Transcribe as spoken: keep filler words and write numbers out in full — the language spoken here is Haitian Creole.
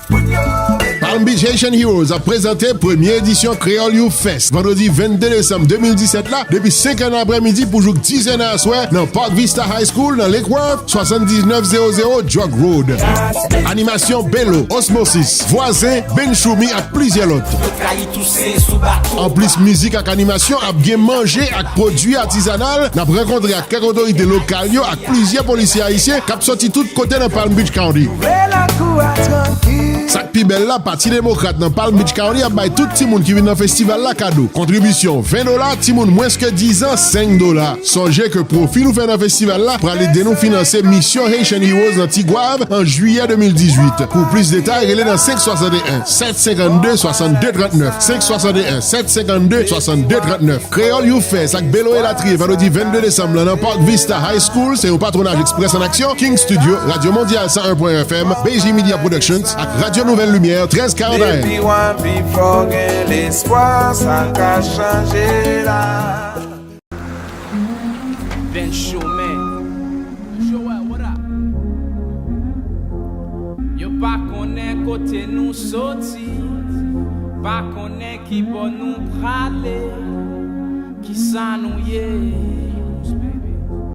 Palm Beach Haitian Heroes ap prezante premye edisyon Kreyòl Youth Fest, vandredi vennde desanm de mil disèt la, depi senk è nan aprèmidi pou jouk diz è nan aswè, nan Park Vista High School, nan Lake Worth, swasanndiznèf zewo zewo Drug Road. Animasyon Belo, Osmosis, Vwazen, Ben Choumi ak plizyè lòt. Anplis mizik ak animasyon, ap gen manje ak pwodui atizanal. N ap rankontre ak kèk otorite lokal yo ak plizyè polisye ayisyen k ap sòti tout kote nan Palm Beach County. Sa k pi bèl la, Pati Demokrat nan Palm Beach County ap bay tout timoun ki vin nan festival la kado. Kontribisyon ven dola, timoun mwens ke diz an, senk dola. Sonje ke pwofi nou fè nan festival la pral ede nou finanse misyon Haitian Heroes nan Tigwav an jiyè de mil dizuit. Pou plis detay, rele nan senk swasann en, sèt senkannde, swasannde trannèf, senk swasann en, sèt senkannde, swasannde trannèf. Kreyòl Youth Fest ak Belo elatriye, vandredi vennde desanm lan nan Park Vista High School, se yon patwonaj Express en Action, King Studio, Radio Mondial san en pwen en F M, B J Media Productions ak Radio Nouvelle Lumière, trèz karant A M. Depi w anvi fò w gen lespwa, sa ka chanje la. Ben Chomen. Joel, what up? Yo pa konnen kote nou soti, pa konnen ki bò nou prale, ki sa nou ye.